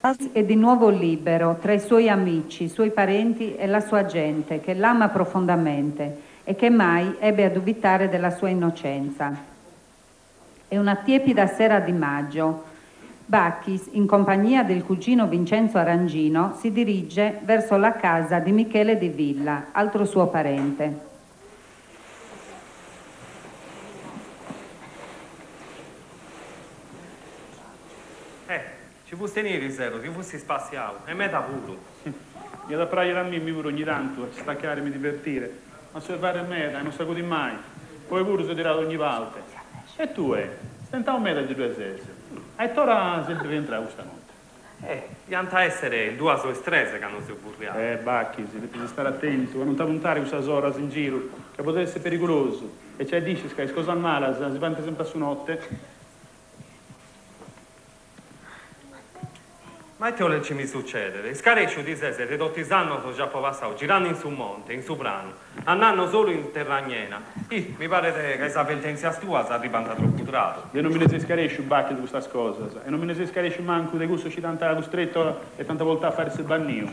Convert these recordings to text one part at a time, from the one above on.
È di nuovo libero tra i suoi amici, i suoi parenti e la sua gente, che l'ama profondamente e che mai ebbe a dubitare della sua innocenza. È una tiepida sera di maggio. Bacchis, in compagnia del cugino Vincenzo Arangino, si dirige verso la casa di Michele di Villa, altro suo parente. Eh, ci fusti in irisero, ti fusti spassiau, e meda puru. Mi at a pràghere a mimmi puru ogni tantu a staccare e mi divertire, ma osservare meda e non s'acudit mai, poi puru so tiradu ogni parte. E tue, stentau meda ti ddue ses? A it'ora ses rientrau custa notte? Eh, iant a essere is duas o is tres cando seu furriau. Eh, Bachis, depis istare atentu a non t'apuntare cussas oras in giru, ca podet essere perigulosu, e giai dd'iscis ca is cosas malas si faint sempre a su notte. Ma ite 'olet chi mi succedet? Iscaresciu ti ses de totu is annos chi apo passau girande in su monte, in su pranu, andando solu in terra agnena. Ih, mi paret ca is avvertentzias tuas arribant tropu tradu. Deo non mi ne seu iscaresciu, Bachis, de custas cosas, e non mi ne seu iscaresciu mancu de cussos chi t'ant custrettu e t'ant portau a fare s'isbanniu.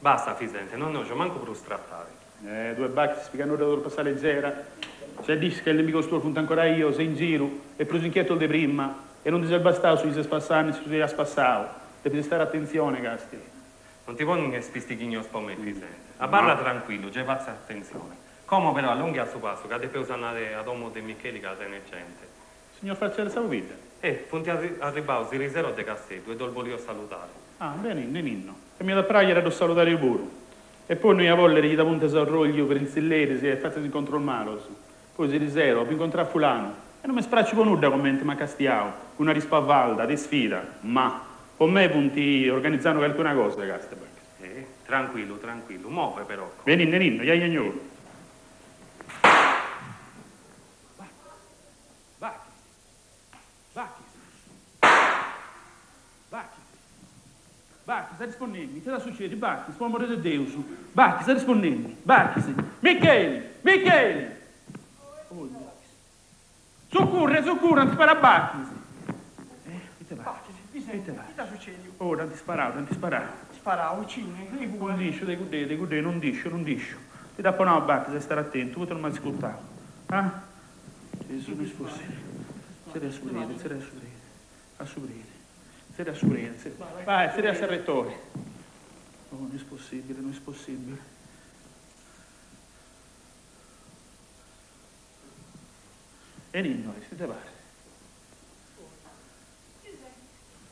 Basta, Fisente, non ne 'ojo mancu prus trattare. Eh, tue Bachis, piga nudda tropu a sa lezera. Giai dd'iscis ca is nemigos tuos funt ancora 'ios e in giru, e prus inchietos de prima, e non ti ses bastau su chi ses passanno e su chi as passau. Depis istare atentzione, Casti. Non ti ponnes pistighignos po me, Fisente. Abarra tranquillu, giai fatzo atentzione. Como però allonghia su passu ca depeus andare a domo de Micheli ca tenet gente. Signor Fazzella sa pobidda. Eh, funt arribaos irisero de Casteddu e ddos bolio saludare. Ah, beni, Ninno. E mi at a pràghere a ddos saludare eo puru. E poi no ia bòllere chi t'apuntes a orrògliu peri in tzilleris e fatzas incontros malos. Poi irisero apo incontrau a fulanu e non m'est pràxiu po nudda comente m'at castiau, cun una rispavalda, de isfida. Ma, po me funt organizanno calicuna cosa, Castebach. Eh, tranquillu, tranquillu. Move però. Beni, Ninno, ja gnoru. Bachis. Bachis. Bachis. Bachis, arrispondemi, ite t'at sucediu? Bachis, po amore de Deus. Bachis, arrispondemi. Bachis. Micheli! Micheli! Oh, Bachis. Succurre, succurre, ant sparau a Bachis. Eh, ite Bachis? Ite Bachis? Ite at sucediu? Oh, dd'ant sparau, dd'ant sparau. Sparau, chini? Non dd'isciu, de cuddei, de cuddei, non dd'isciu, non dd'isciu. Ti dd'apo nau, Bachis, a istare atentu, poita non m'as iscurtau? Ah? Gesù no est possibile. Tzerria a su predi, tzerria a su predi, a su predi, tzerria a su predi, tzerria, vai, tzerria a s'arretore. Oh, no est possibile, no est possibile. E Ninno est, ite paret?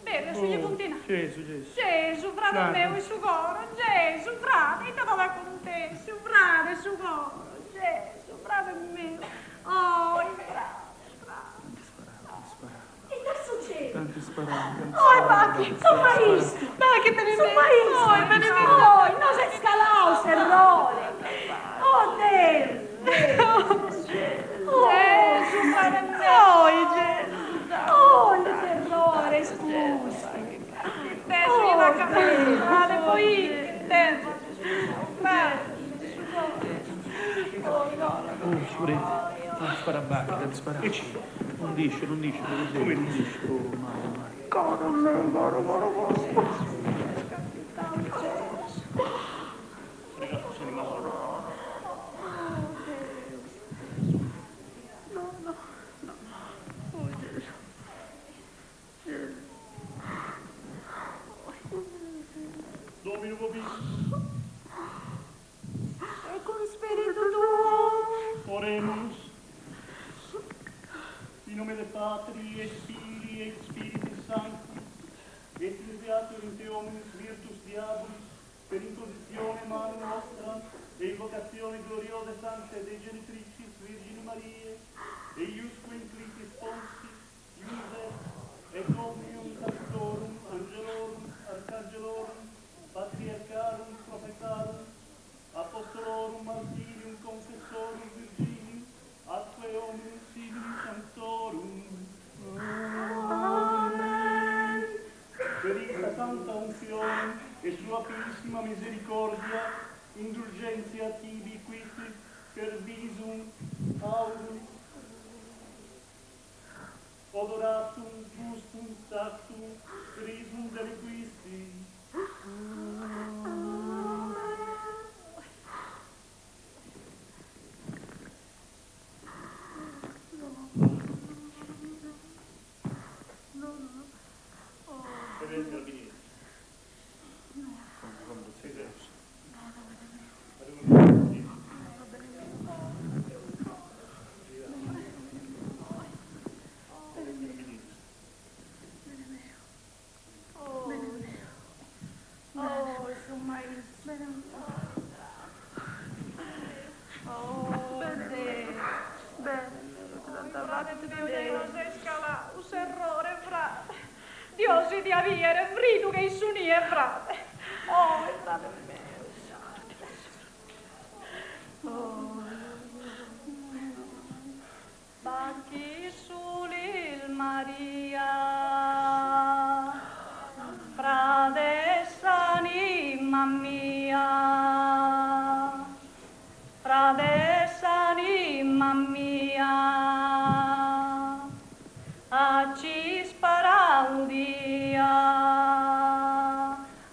Bene, su gli puntina. Gesu, Gesu. Gesu, frade meu 'e su coro, Gesu, frade, ite t'at acontessiu, frade 'e su coro, Gesu, frade meu, oi, frade, frade. T'ant sparau, t'ant sparau. Ite est sucediu? T'ant sparau, t'ant Oi, sparau. Bacchi, Su maistu! Bacchi, teni Su maistu! Oi, beni mi. Oi, nos est calau s'errore! Oh Deus! Deus! Gesu, frade meu. Oi, Gesu. Oh, ite errore est custu! Oh, su predi, t'ant sparau a Bacchi, t'ant sparau. Non dd'isciu, non dd'isciu, non dd'isciu. Oh, male, male. Coro meu, coro, coro, coro. Domino vobiscum. E cun spiritu tuo. Oremus. In nomine Patri et Filii et Spiritus Sancti, et inviatur in te omnis virtus diabolis, per impositione manu nostra, e invocatione gloriosa e sancta Dei genitricis Virgini Mariae, eiusque incliti sponsi, Iusep, et omnium sanctorum, angelorum, arcangelorum, patriarcharum, prophetarum, apostolorum, martyrium, confessorum, Virgilium, atque omnium simili sanctorum. Amen. Per ista santa unctione et sua piissima misericordia, indulgentia tibi qui per visum aurum odoratum gustum tactum risum deliquisti. Dio si dia viere fritu che in su nie, frate. Oh, frate meu. Oh. Bacchi sulil Maria, frate s'anima mia, frate s'anima mia, a ci sparaudia,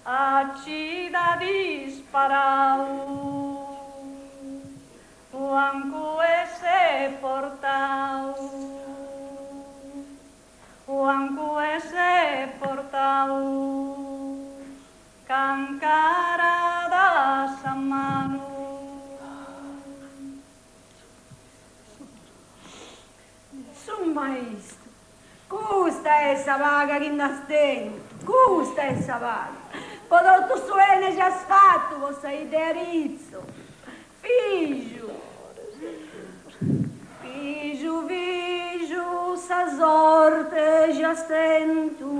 a ci da disparau, Uancu ese portau, uancu ese portau, cancarada sa manu. Su maistru, custa est sa paga chi nd'as tentu, custa est sa paga, po totu su 'ene chi as fatu po sa 'idda 'e Aritzo. Figiu, figiu, figiu, sa sorte chi as tentu,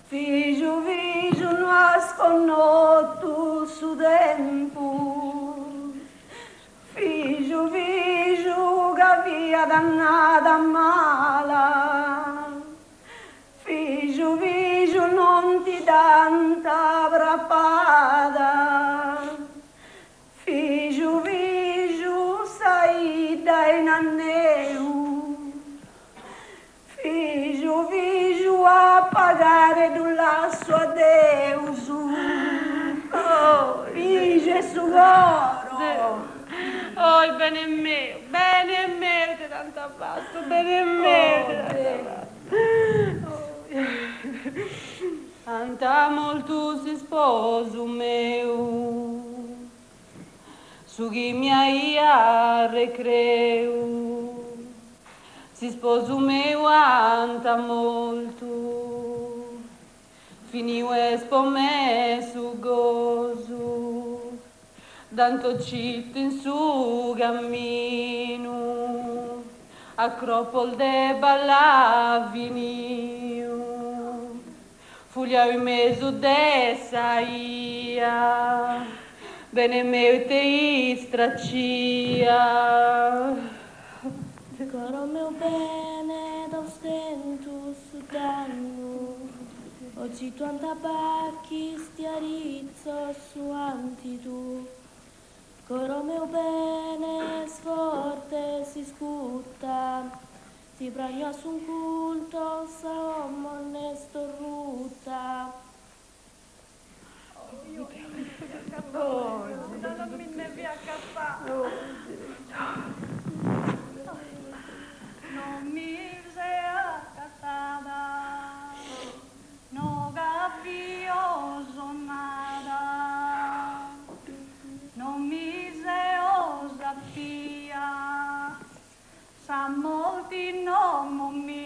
figiu, figiu, no as connotu su tempus, figiu, figiu, ca fiat annada mala, figiu, figiu, non ti dant prapada, figiu, figiu, sa 'idda in anneu, figiu, figiu, a pagare ddu lasso a Deus, figiu 'e su coro. Oi, bene meu, bene meu, ite t'ant fatu, bene meu, ite t'ant fatu. Ant mortu s'isposu meu, su chi mi 'aiat recreu, s'isposu meu ant mortu, finiu est po me su gosu, dd'ant ocitu in su caminu, a cropos de balla finiu, fuliau in mesu de sa 'ia, bene meu ite istracia. Coro meu bene dd'as tentu su dannu, ocitu ant a Bachis de Aritzo su 'antidu. Coro meu bene est forte s'iscuta, ti pragno a suncultos sa 'omo nd'est ruta. Non mi seo acatada, no ca fio sonnada, non mi seo sapia, sa morte in domo mia.